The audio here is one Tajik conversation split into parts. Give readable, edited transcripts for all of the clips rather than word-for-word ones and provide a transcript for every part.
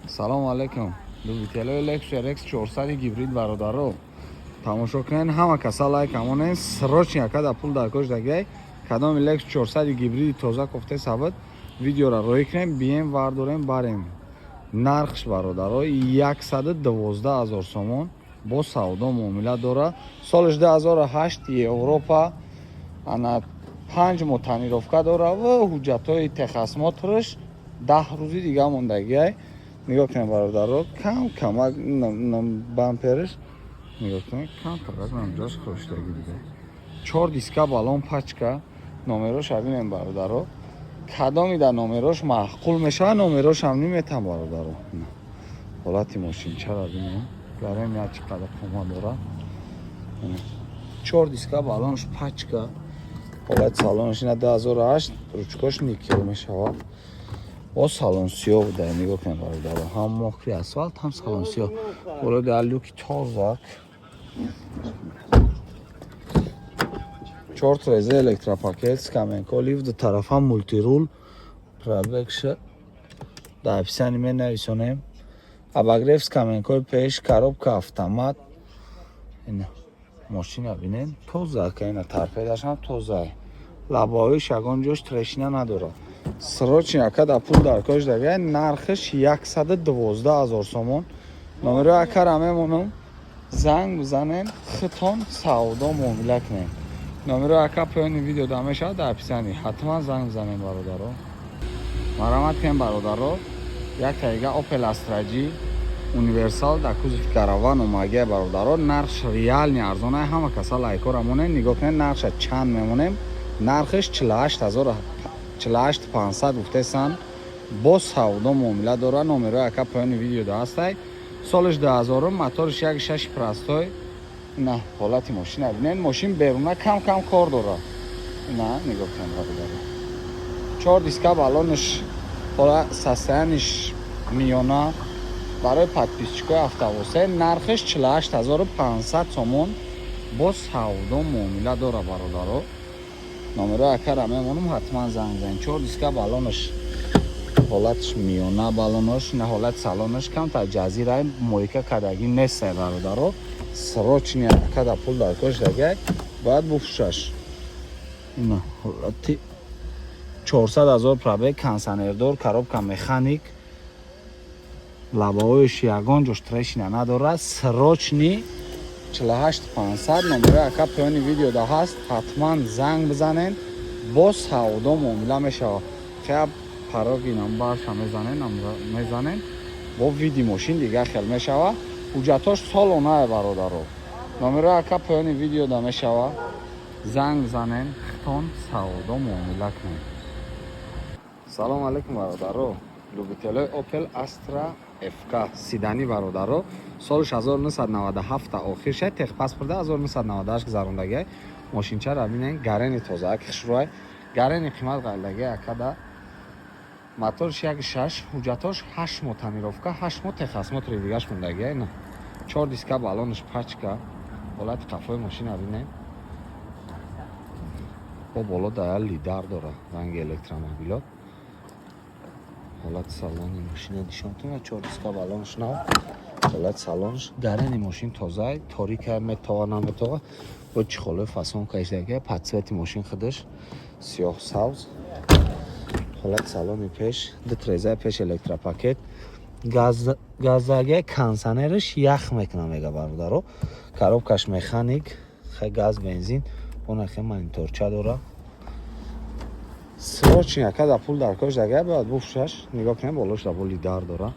Салому алейкум, любителои Lexus RX 400 гибрид. Бародаро, тамошо кунен, ҳама каса лайк амонен. Срочно када пул дар кош дагай, кадоми Lexus 400 гибриди тоза кофте сабад, видеора роӣ кунем, бием, вардорем, барем. Нархш, бародаро, 112 ҳазор сомон, бо савдо муомила дора. Солиш 2008, Европа, ана 5 моҳ тонировка дора ва ҳуҷҷатҳои техосмотрш 10 рӯзи дига мондагиай. Нигоҳ кунем, бародаро, кам камак бамперш нигоҳ кунем, кам тарак намҷош хоштаги дига. Чор диска, баллон пачка. Номерош бинем, бародаро, кадоми дар номерош маъқул мешавад, номерошам неметам, бародаро. Ҳолати мошинчара бинем, гарем як чӣ қадар қома дора. Чор диска, баллонш пачка. Ҳолати салонш ина, 2008, ручкош никел мешавад. О, салон сиёҳ буда, нигоҳ кунем, бародаро, ҳам мокрый асфалт, ҳам салон сиёҳ. Болои дар люки тозак, чор треза, электропакет, скаменко, лифт, ду тарафа мультируль. Пробегша дар описание менависонем. Обогрев скаменкои пеш, коробка автомат. Ина мошина бинен, тоза ка, ина торпедашам тоза, лабоиш ягон ҷош трещина надорад. Срочно акада пул дар кош дага, нархаш 112 ҳазор сомон. Номерои акара мемонам, занг бизанен, хитон савдо муомила кунем. Номерои ака поёни видео да мешавад, дар описание. Ҳатман занг бизанем, бародаро, марамат кунем. Бародаро, як таига Opel Astra G универсал дар кузови караван омагия. Бародаро, нархш реально арзона. Ҳама каса лайкора монем. Нигоҳ кунем, нархша чанд мемонем. Нархаш 48 48 500 гуфтесан, бо савдо муомила дора. Номерои ака поёни видео да ҳастай. Солиш 2000, моториш 1,6 простой. На, ҳолати мошина бинед, мошин беруна кам кам кор дорад. На, нигоҳ кунед, бародаро, чор диска, баллонш ҳола состояниш миёна. Барои подписчикои автовосе нархиш 48 500 сомон, бо савдо муомила дора. Бародаро, номерои акара мемонам, ҳатман занг занед. Чор диска, баллонаш ҳолатш миёна, баллонош на, ҳолати салонаш камтар ҷазира, мойка кардагӣ нестай. Бародаро, срочно акада пул дар кош дагай, бояд буфурӯшаш. Ина ҳолати, 400 ҳазор пробег, кондиционердор, коробка механик, лабаҳояш ягон ҷош трещина надорад. Срочно 48 500. Номерои ака поёни видеода ҳаст, ҳатман занг бизанен, бо савдо муомила мешавад. Хея пароги намбарша мезанен, мезанен, бо види мошин дигар хел мешавад. Ҳуҷҷатош солонае. Бародаро, номерои ака поёни видеода мешавад, занг бизанен, хитон савдо муомила кунед. Салому алейкум, бародаро, любителои Opel Astra FK седани. Бародаро, соли 1997 охир шад, техпаспорта 1998 гузарондагиай. Мошинчаро бинен, гарени тозаак, хушрӯай, гарени қимат ғалдагиай акада. Моторш 1,6, ҳуҷҷатош 8 моҳ тонировка, 8 моҳ техосмотри дигаш мондагиай. На, чор диска, баллонаш пачка. Ҳолати қафои мошина бинен. Бо боло дая лидар дора, ранги электромобило. Ҳолати салони мошина нишон кунад. Чор диска, баллонаш нав, ҳолати салонаш, гарени мошин тоза, торика, метова, наметова. Бо чехолои фасон кашидагия, под цвети мошин худаш сиёҳ сабз. Ҳолати салони пеш, ду трезаи пеш электропакет, газдагия, кондиционераш ях мекунад, мега, бародаро. Коробкаш механик, хай газ, бензин, онахе мониторча дора. Срочно акада пул дар кош дага, бояд буфурӯшаш. Нигоҳ кунем, болош да бо лидар дора.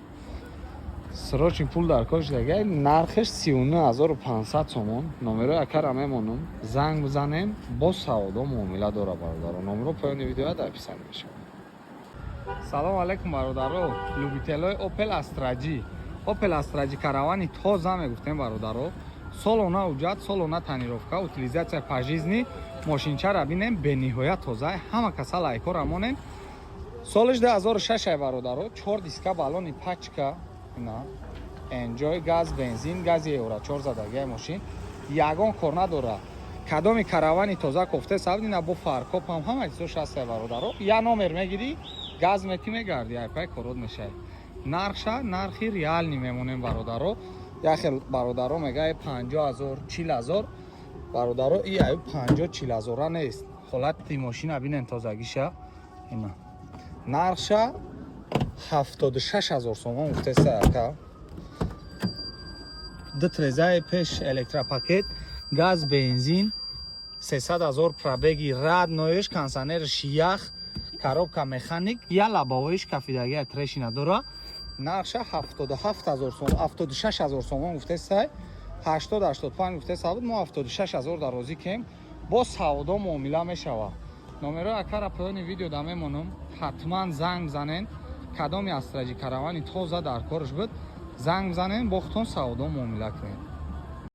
Срочно пул дар кош дага, нархаш 39 500 сомон. Номерои акара мемонам, занг бизанем, бо савдо муомила дора. Бародаро, номеро поёни видеоя дар описание мешавад. Салому алейкум, бародаро, любителои Opel Astra G. Opel Astra G каравани тоза мегуфтем, бародаро. Солона ҳуҷҷат, солона тонировка, утилизация пожизненно. Мошинчара бинем, бениҳоят тоза. Ҳама каса лайкора монем. Солиш 2006 ай, бародаро. Чор диска, баллони пачка, на, энҷой, газ, бензин, гази евро чор задагиай. Мошин ягон кор надора. Кадоми каравани тоза кофте сабдина, бо фаркопам ҳама чизош ҳастай, бародаро. Я номер мегирӣ, газ метӣ, мегарди, айпай корот мешавад. Нархша нархи реальный мемонем, бародаро. Як хел бародаро мега 50 000, 40 000. Бародаро, и аю 50-40 ҳазора нест. Ҳолати мошина бинен, тозагиша. Ина, нархша 76 000 сомон гуфтеста, ака. Ду трезаи пеш, электропакет, газ, бензин, 300 000 пробеги, родной ш, кондиционерш ях, коробка механик, я лобовой ш кафидагия, трещина дора. Нархша 77 000 сом, 76 000 сомон гуфтестай. 80, 85 гуфтеста буд, мо 76 000 дар розӣ кем, бо савдо муомила мешавад. Номерои акара поёни видео да мемонам, ҳатман занг занен. Кадоми Астра Ҷи Каравани тоза дар корш буд, занг занен, бо худтон савдо муомила кунед.